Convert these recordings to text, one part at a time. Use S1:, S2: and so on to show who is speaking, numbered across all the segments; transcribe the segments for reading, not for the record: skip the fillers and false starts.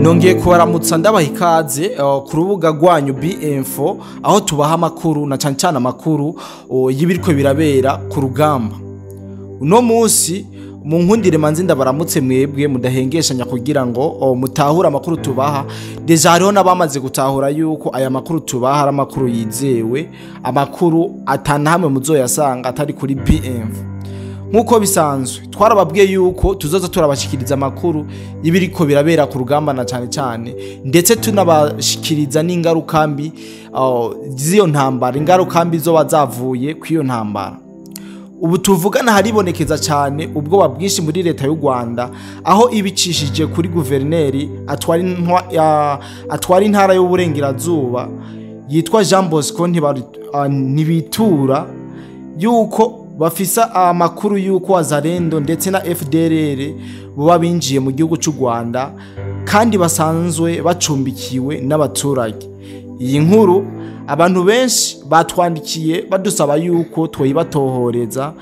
S1: Nongeye kubaramutsa, ndabaha ikaze ku rubuga rwanyu B-Info, aho tubaha amakuru na cane cane amakuru y'ibiriko birabera ku rugamba. Uno munsi mu nkundire manzi ndabaramutse mwebwe mudahengeshanya kugira ngo mutahure amakuru tubaha. Déjà hariho n'abamaze gutahura yuko aya makuru tubaha ari amakuru yizewe, amakuru atanahamwe muzoyasanga atari kuri B-Info. Nk'uko bisanzwe, twarababwiye yuko tuzoza turabashikiriza amakuru y'ibiriko birabera ku rugamba, na cane cane ndetse tunabashikiriza n'ingaruka mbi z'iyo ntambara, ingaruka mbi zoba zavuye kw'iyo ntambara. Ubu tuvugana haribonekeza cyane ubwoba bwinshi muri leta y'u Rwanda, aho ibicishije kuri guverineri atwara intara y'uburengerazuba yitwa Jean Bosco Ntibitura, yuko bafise amakuru yuko Wazalendo ndetse na FDLR boba binjiye mu gihugu cy'u Rwanda kandi basanzwe bacumbikiwe n'abaturage. Iyi nkuru abantu benshi batwandikiye badusaba yuko twayibatohoreza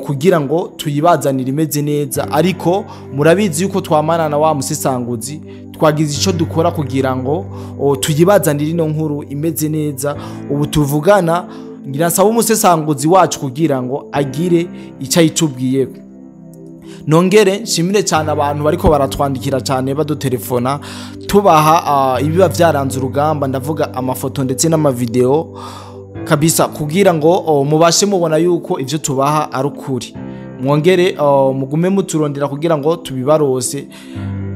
S1: kugira ngo tuyibazanire imeze neza, ariko murabizi yuko twamana na wa musesanguzi, twagize icyo dukora kugira ngo tuyibazanire ino nkuru imeze neza. Ubu tuvugana ngira nsaba umusesanguzi wacu kugira ngo agire icyo ayitubwiyeko. Nongere nshimire cyane abantu bariko baratwandikira cyane, badutelefona, tubaha ibiba byaranze urugamba, ndavuga amafoto ndetse n'amavideo kabisa, kugira ngo mubashe mubona yuko ivyo tubaha ari ukuri. Mwongere mugume muturondera kugira ngo tubibarose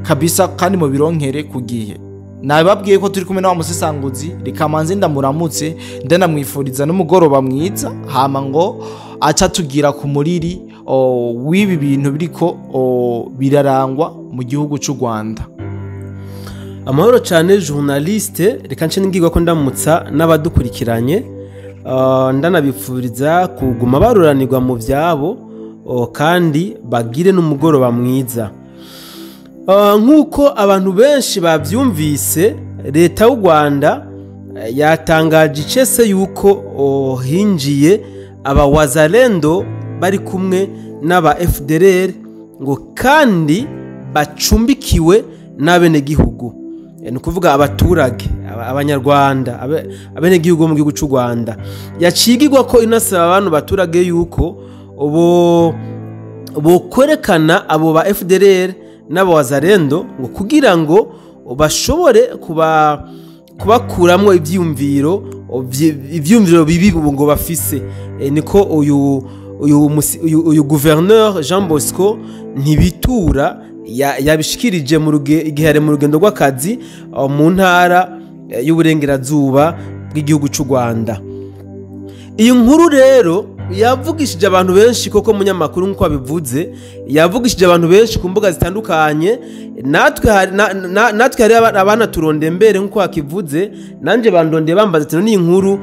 S1: kabisa kandi mubironkere ku gihe. Nababwiye ko turi kumwe na wa musesanguzi. Reka manze ndamuramutse, ndanamwifuriza n'umugoroba mwiza, hama ngo aca tugira ku muriri w'ibi bintu biriko birarangwa mu gihugu cy'u Rwanda.
S2: Amahoro cyane, journaliste. Reka nce ngirwa ko ndamutsa n'abadukurikiranye, ndanabifuriza kuguma baruranirwa mu byabo kandi bagire n'umugoroba mwiza. Nk'uko abantu benshi babyumvise, leta y'u Rwanda yatangaje icese yuko hinjiye aba Wazalendo bari kumwe n'aba FDLR, ngo kandi bacumbikiwe n'abenegihugu. Ni ukuvuga abaturage, abanyarwanda, abenegihugu bo mu gihugu cy'u Rwanda. Yacigirwa ko inasaba abantu baturage yuko bo bokwerekana abo ba FDLR n'aba Wazalendo, ngo kugira ngo bashobore kubakuramwo ivyiyumviro bibi ngo bafise. Niko uyu gouverneur Jean Bosco Ntibitura yabishikirije igihe yari mu rugendo rw'akazi mu ntara y'uburengerazuba bw'igihugu cy'u Rwanda. Iyi nkuru rero yavugishije abantu benshi koko, munyamakuru, nk'uko wabivuze, yavugishije abantu benshi ku mbuga zitandukanye. Natwe hari abanaturondeye mbere, nk'uko wakivuze, nanjye bandondeye bambaza ati: "None iyi nkuru,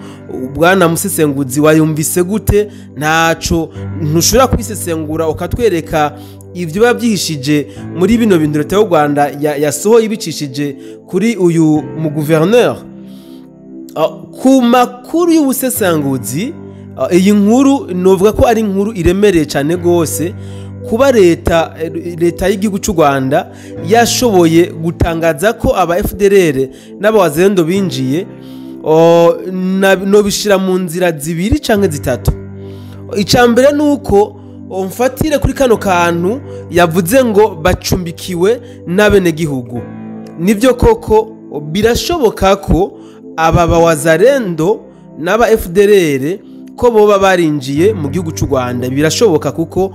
S2: bwana musesenguzi, wayumvise gute? Ntaco ntushobora kwisesengura ukatwereka ibyo biba byihishije muri bino bintu leta y'u Rwanda yasohoye ibicishije kuri uyu mu gouverneur?" Ku makuru y'ubusesanguzi, iyi nkuru novuga ko ari inkuru iremereye cyane rwose, kuba leta y'igihugu cy'u Rwanda yashoboye gutangaza ko aba FDLR n'abawazendo binjiye. Nobishira mu nzira zibiri canke zitatu. Icya mbere ni uko mfatire kuri kano kantu yavuze ngo bacumbikiwe n'abenegihugu. Nibyo koko, birashoboka ko aba bawazarendo n'aba FDLR ko boba barinjiye mu gihugu cy'u Rwanda. Birashoboka kuko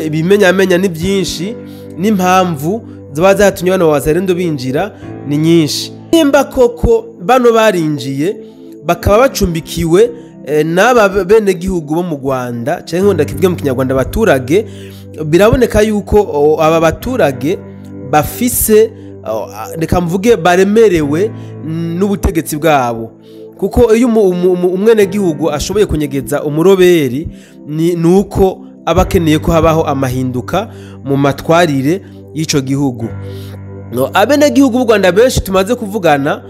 S2: ibimenyamenya ni byinshi, n'impamvu ziba zatumye bano bawazarendo binjira ni nyinshi. Nimba koko bano barinjiye bakaba bacumbikiwe n'aba benegihugu bo mu Rwanda, cyangwa ndakivuge mu Kinyarwanda abaturage, biraboneka yuko aba baturage bafise reka mvuge baremerewe n'ubutegetsi bwabo, kuko iyo umwenegihugu ashoboye kunyegeza umuroberi ni uko aba akeneye ko habaho amahinduka mu matwarire y'ico gihugu. No, abenegihugu b'u Rwanda benshi tumaze kuvugana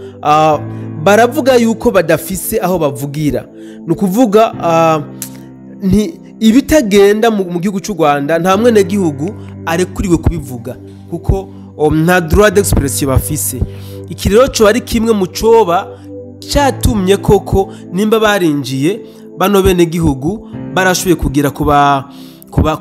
S2: baravuga yuko badafise aho bavugira. Ni ukuvuga ibitagenda mu gihugu cy'u Rwanda, nta mwenegihugu arekuriwe kubivuga kuko nta droit d'expression bafise. Iki rero coba ari kimwe mu coba cyatumye koko nimba barinjiye bano bene gihugu barashoboye kugira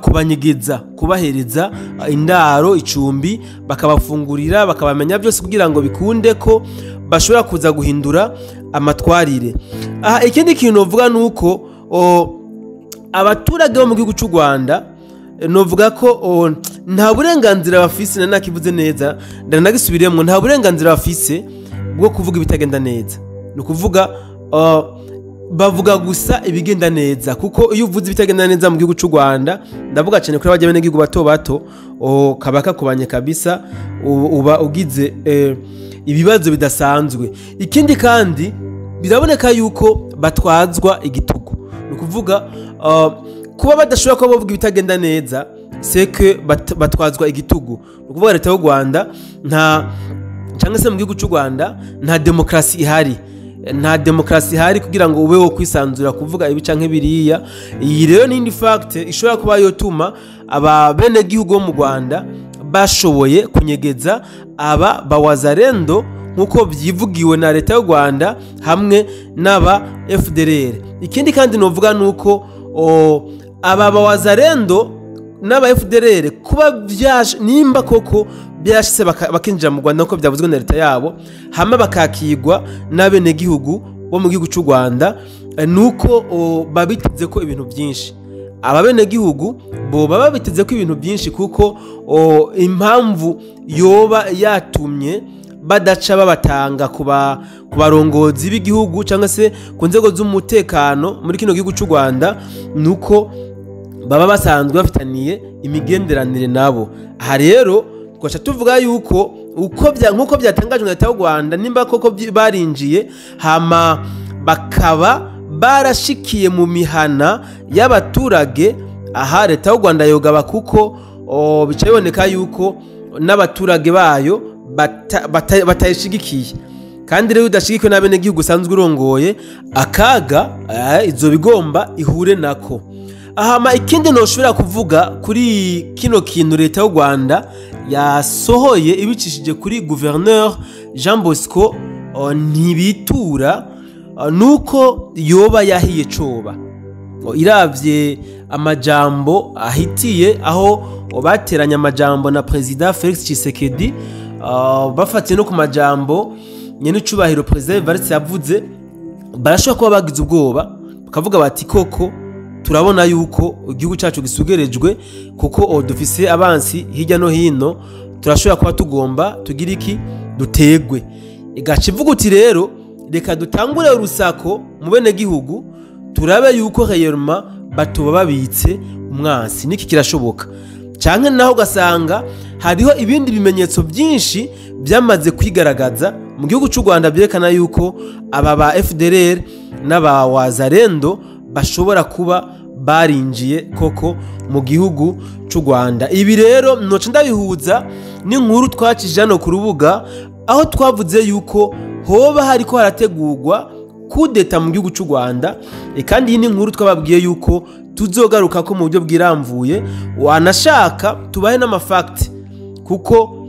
S2: kubanyigiza, kubahereza indaro, icumbi, bakabafungurira, bakabamenya byose kugira ngo bikunde ko bashobora kuza guhindura amatwarire. Aha ikindi kintu novuga nuko abaturage bo mu gihugu cy'u Rwanda novuga ko nta burenganzira bafise, na nakivuze neza ndanagisubiremo, nta burenganzira bafise bwo kuvuga ibitagenda neza. Ni ukuvuga bavuga gusa ibigenda neza, kuko iyo uvuze ibitagenda neza mu gihugu cy'u Rwanda, ndavuga cyane kuri abajya bene bato bato, kabaka kubanye kabisa, uba ugize ibibazo bidasanzwe. Ikindi kandi biraboneka yuko batwazwa igitugu, ni ukuvuga kuba badashobora kuba bavuga ibitagenda neza, c'est que batwazwa igitugu. Ni ukuvuga leta y'u Rwanda nta, cyangwa se mu gihugu cy'u Rwanda nta demokrasi ihari, nta demokrasi ihari kugira ngo ube wo kwisanzura kuvuga ibi canke biriya. Iyi rero ni indi fact ishobora kuba yotuma aba bene gihugu bo mu Rwanda bashoboye kunyegeza aba bawazarendo nkuko byivugiwe na leta y'u Rwanda hamwe n'aba FDLR. Ikindi kandi novuga nuko aba bawazarendo n'aba FDLR kuba nimba koko byashitse bakinjira mu Rwanda nkuko byavuzwe na leta yabo, hama bakakigwa n'abene gihugu bo mu gihugu cy'u Rwanda, nuko babiteze ko ibintu byinshi. Aba bene gihugu bo baba biteze ko ibintu byinshi, kuko impamvu yoba yatumye badaca babatanga kuba kubarongozi b'igihugu cyangwa se ku nzego z'umutekano muri kino gihugu cy'u Rwanda, nuko baba basanzwe bafitaniye imigenderanire nabo. Aha rero twaca tuvuga yuko uko nkuko byatangajwe na leta y'u Rwanda, nimba koko barinjiye hama bakaba barashikiye mu mihana y'abaturage, aha leta y'u Rwanda yogaba, kuko bica biboneka yuko n'abaturage bayo batayishigikiye. Kandi rero udashigikiwe n'abene gihugu usanzwe urongoye, akaga izo bigomba ihure nako. Ahama ikindi noshobora kuvuga kuri kino kintu leta y'u Rwanda yasohoye ibicishije kuri gouverneur Jean Bosco Ntibitura, nuko yoba yahiye coba. Iravye amajambo ahitiye aho bateranya amajambo na President Felix Tshisekedi, bafatiye no ku majambo nyene cubahiro President Evariste yavuze, barashobora kuba bagize ubwoba bakavuga bati koko turabona yuko igihugu cyacu gisugerejwe, kuko dufise abansi hirya no hino, turashobora kuba tugomba tugira iki dutegwe. Igaca ivuga uti rero reka dutangure urusako mu bene gihugu, turabe yuko réellement batoba babitse umwansi. Niki kirashoboka, canke naho ugasanga hariho ibindi bimenyetso byinshi byamaze kwigaragaza mu gihugu cy'u Rwanda byerekana yuko aba ba FDLR n'aba Wazarendo bashobora kuba barinjiye koko mu gihugu cy'u Rwanda. Ibi rero noca ndabihuza n'inkuru twacishije hano ku rubuga, aho twavuze yuko hoba hariko harategurwa kudeta mu gihugu cy'u Rwanda. Kandi iyi ni inkuru twababwiye yuko tuzogaruka ko mu buryo bwiramvuye, wanashaka tubahe n'amafakti, kuko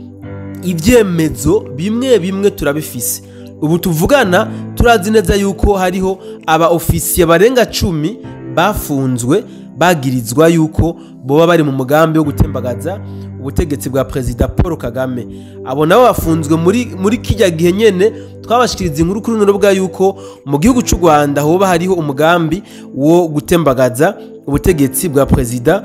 S2: ibyemezo bimwe bimwe turabifise. Ubu tuvugana turazi neza yuko hariho aba ofisiye barenga 10 bafunzwe bagirizwa yuko boba bari mu mugambi wo gutembagaza ubutegetsi bwa President Paul Kagame. Abo nabo bafunzwe muri kijya gihe nyene twabashikiriza inkuru kuri runo bwa yuko mu gihugu cy'u Rwanda hoba hariho umugambi wo gutembagaza ubutegetsi bwa President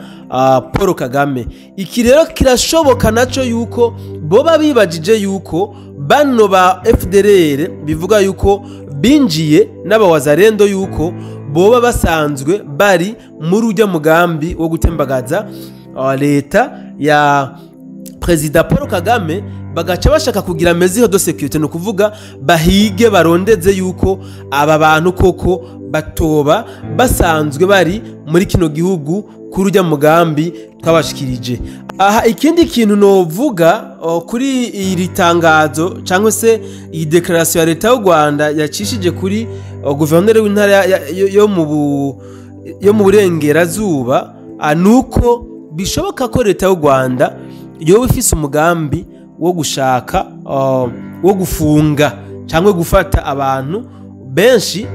S2: Paul Kagame. Iki rero kirashoboka naco yuko boba bibajije yuko bano ba FDLR bivuga yuko binjiye n'abawazarendo yuko boba basanzwe bari muri ujya mugambi wo gutembagaza leta ya President Paul Kagame, bagaca bashaka kugira mesure de sécurité, no kuvuga bahige barondeze yuko aba bantu koko batoba basanzwe bari muri kino gihugu kuri ujya mugambi twabashikirije. Aha ikindi kintu novuga kuri iri tangazo cyangwa se iyi declaration ya leta y'u Rwanda yacishije kuri gouverneur w'intara yo mu burengerazuba, nuko bishoboka ko leta y'u Rwanda yoba ifise umugambi wo gushaka wo gufunga cyangwa gufata abantu benshi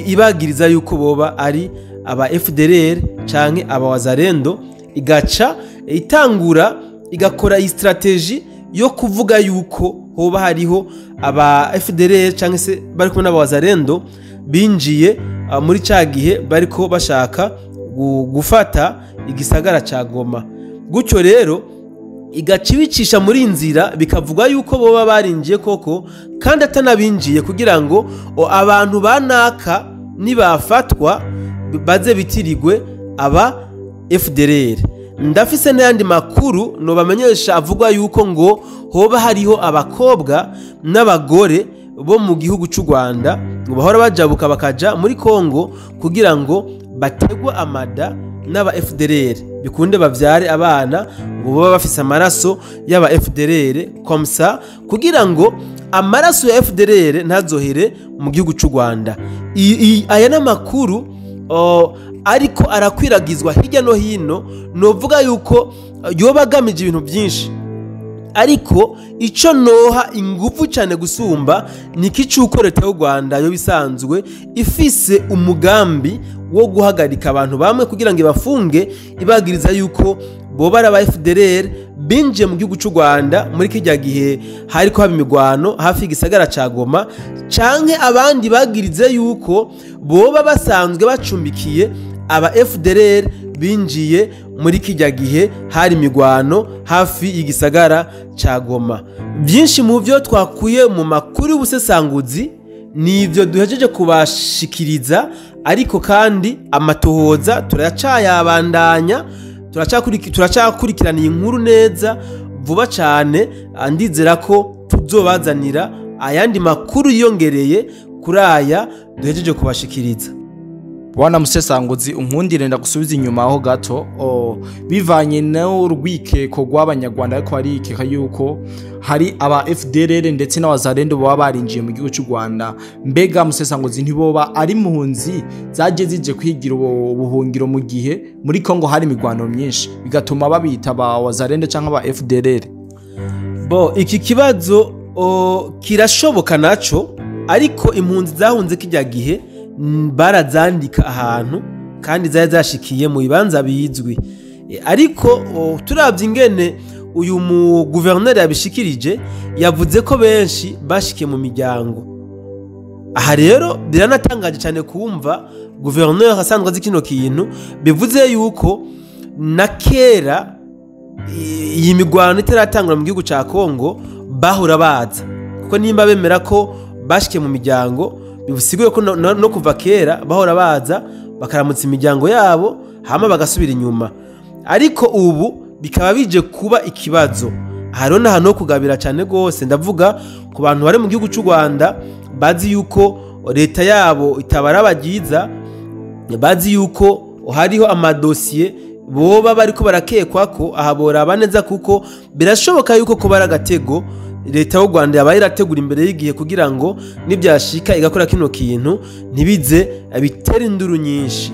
S2: ibagiriza yuko boba ari aba FDLR canke aba Wazalendo, igaca itangura igakora iyi strategie yo kuvuga yuko hoba hariho aba FDLR canke se bari kumwe n'aba Wazalendo binjiye muri ca gihe bariko bashaka gufata igisagara ca Goma. Gutyo rero igaca ibicisha muri nzira, bikavuga yuko boba barinjiye koko kandi atanabinjiye, kugira ngo abantu banaka nibafatwa baze bitirigwe aba FDLR. Ndafise n'ayandi makuru nobamenyesha avuga yuko ngo hoba hariho abakobwa n'abagore bo mu gihugu c'u Rwanda ngo bahora bajabuka bakaja muri Kongo kugira ngo bategwe amada n'aba FDLR, bikunde bavyare abana ngo baba bafise amaraso y'aba FDLR, comme ça kugira ngo amaraso ya FDLR ntazohere mu gihugu c'u Rwanda. Aya n'amakuru ariko arakwiragizwa hirya no hino, novuga yuko yoba agamije ibintu byinshi, ariko ico noha ingufu cyane gusumba ni iki cy'uko leta y'u Rwanda yo bisanzwe ifise umugambi wo guhagarika abantu bamwe kugira ngo ibafunge, ibagiriza yuko boba ari aba FDLR binjiye mu gihugu c'u Rwanda muri kijya gihe hariko haba imigwano hafi y'igisagara ca Goma, canke abandi bagirize yuko boba basanzwe bacumbikiye aba FDLR binjiye muri kijya gihe hari imigwano hafi y'igisagara ca Goma. Byinshi mu byo twakuye mu makuru y'ubusesanguzi ni ibyo duhejeje kubashikiriza, ariko kandi amatohoza turacayabandanya, turacyakurikirana iyi nkuru neza vuba cyane. Ndizera ko tuzobazanira ayandi makuru yiyongereye kuri aya duhejeje kubashikiriza.
S1: Bwana Musesanguzi, unkundire ndagusubiza inyuma aho gato. Bivanye n'urwikeko rw'Abanyarwanda ariko harikeka yuko hari aba FDLR ndetse n'abazalendo baba barinjiye mu gihugu cy'u Rwanda, mbega Musesanguzi ntiboba ari impunzi zaje zije kwigira ubuhungiro mu gihe muri Kongo hari imigwano myinshi, bigatuma babita aba Wazalendo cyangwa aba FDLR?
S2: Bo iki kibazo kirashoboka naco, ariko impunzi zahunze kijya gihe barazandika ahantu kandi zari zashikiye mu bibanza bizwi. Ariko turavye ingene uyu mu gouverneur yabishikirije, yavuze ko benshi bashikiye mu miryango. Aha rero biranatangaje cyane kumva gouverneur asanzwe azi kino kintu, bivuze yuko na kera iyi migwano itaratangura mu gihugu ca Kongo bahora baza, kuko nimba bemera ko bashikiye mu miryango, bisiguye ko no kuva kera bahora baza bakaramutsa imiryango yabo hama bagasubira inyuma. Ariko ubu bikaba bije kuba ikibazo. Hariho n'ahantu ho kugabira cyane gose, ndavuga ku bantu bari mu gihugu c'u Rwanda bazi yuko leta yabo itabara bagiza, bazi yuko hariho amadosiye boba bariko barakekwa ko aha boraba neza, kuko birashoboka yuko kuba ari agatego leta y'u Rwanda yabaye irategura imbere y'igihe kugira ngo nibyashika igakora kino kintu ntibize bitere induru nyinshi.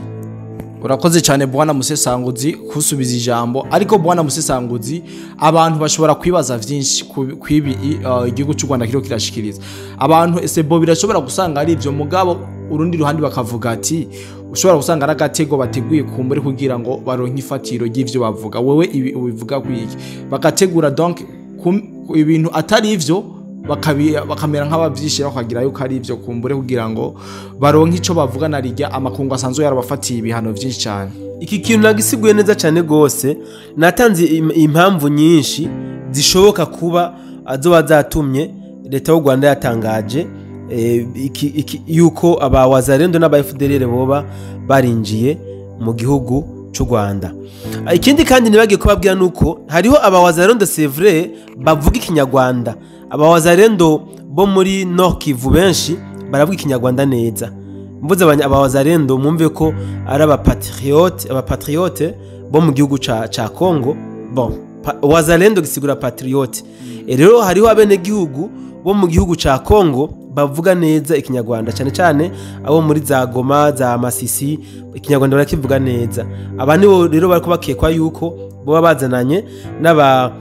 S1: Urakoze cyane Bwana Musesanguzi kusubiza ijambo. Ariko Bwana Musesanguzi, abantu bashobora kwibaza vyinshi kwibi igihugu cy'u Rwanda kiriko kirashikiriza abantu. Ese bo birashobora gusanga ari ivyo, mugabo urundi ruhande bakavuga ati ushobora gusanga ari agatego bateguye kumbure kugira ngo baronke ifatiro ry'ivyo bavuga. Wewe ibi ubivuga kwiki? Bagategura donc ibintu atari ivyo, bakamera nk'abavyishira bakagira yuko ari ivyo kumbure kugira ngo baronke ico bavuga, na rirya amakungu asanzwe yarabafatiye ibihano vyinshi cyane.
S2: Iki kintu nagisiguye neza cyane gose, natanze impamvu nyinshi zishoboka kuba azoba zatumye leta y'u Rwanda yatangaje yuko aba Wazalendo n'aba FDLR boba barinjiye mu gihugu c'u Rwanda. Ikindi kandi nibagiye kubabwira nuko hariho aba Wazalendo, c'est vrai, bavuga ikinyarwanda. Aba Wazalendo bo muri Nord Kivu benshi baravuga ikinyarwanda neza. Mvuze aba Wazalendo mwumve ko ari aba patriote bo mu gihugu ca Congo. Bon, Wazalendo gisigura patriote. Rero hariho abene gihugu bo mu gihugu ca Congo bavuga neza ikinyarwanda, cyane cyane abo muri za Goma, za Masisi, ikinyarwanda barakivuga neza. Aba nibo rero bariko bakekwa yuko boba bazananye n'aba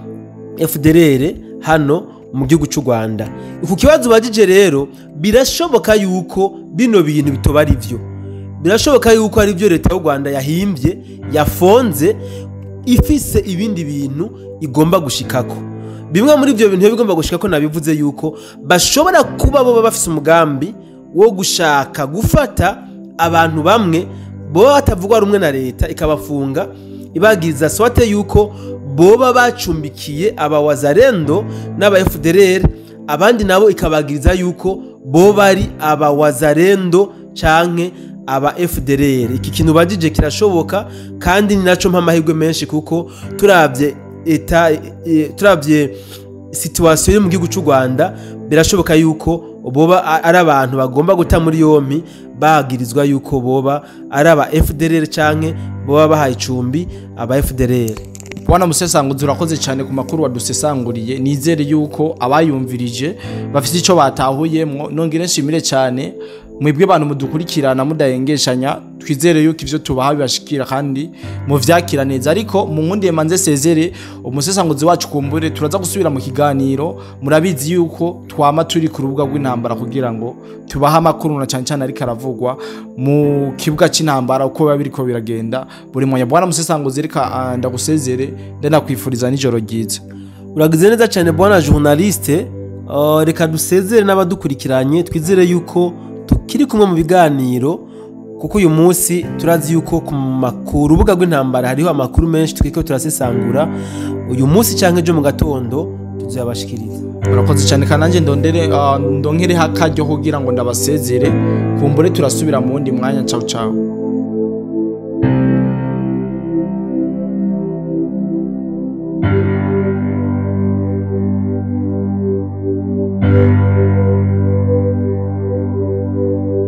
S2: FDLR hano mu gihugu cy'u Rwanda. Ku kibazo ubajije rero, birashoboka yuko bino bintu bitoba ari byo, birashoboka yuko ari byo leta y'u Rwanda yahimbye, yafonze, ifise ibindi bintu igomba gushikako. Bimwe muri ibyo bintu bigomba gushikako, nabivuze yuko bashobora kuba bo bafise umugambi wo gushaka gufata abantu bamwe boba batavugwa rumwe na leta, ikabafunga ibagiriza soit yuko boba bacumbikiye aba Wazalendo n'aba FDLR, abandi nabo ikabagiriza yuko boba ari aba Wazalendo canke aba FDLR. Iki kintu bajije kirashoboka, kandi ni naco mpa amahirwe menshi, kuko turavye eta, turavye situation iri mu gihugu cy'u Rwanda, birashoboka yuko boba ari abantu bagomba guta muri yompi bagirizwa yuko boba ari aba FDLR canke boba bahaye icumbi aba FDLR.
S1: Bwana Musesanguzi, urakoze cyane ku makuru wadusesanguriye. Nizere yuko abayumvirije bafite icyo batahuyemwo. Nongere nshimire cyane mwebwe bantu mudukurikirana mudahengeshanya. Twizere yuko ivyo tubaha bibashikira kandi muvyakira neza. Ariko mu nkundiye manze sezere umusesanguzi wacu, kumbure turaza gusubira mu kiganiro. Murabizi yuko twama turi ku rubuga rw'intambara kugira ngo tubahe amakuru na cyane cyane ariko aravugwa mu kibuga c'intambara, uko biba biriko biragenda buri mwanya. Bwana Musesanguzi, reka ndagusezere, ndanakwifuriza n'ijoro ryiza.
S2: Uragize neza cyane, bwana journaliste. Reka dusezere n'abadukurikiranye, twizere yuko tukiri kumwe mu biganiro, kuko uyu munsi turazi yuko ku rubuga rw'intambara hariho amakuru menshi twiko turasesangura. Uyu munsi cyangwa ejo mu gatondo tuzabashikiriza.
S1: Murakoze cyane. Kandi nanjye ndondere ndonkereho akaryo kugira ngo ndabasezere. Kumbure turasubira mu wundi mwanya. Ciao ciao.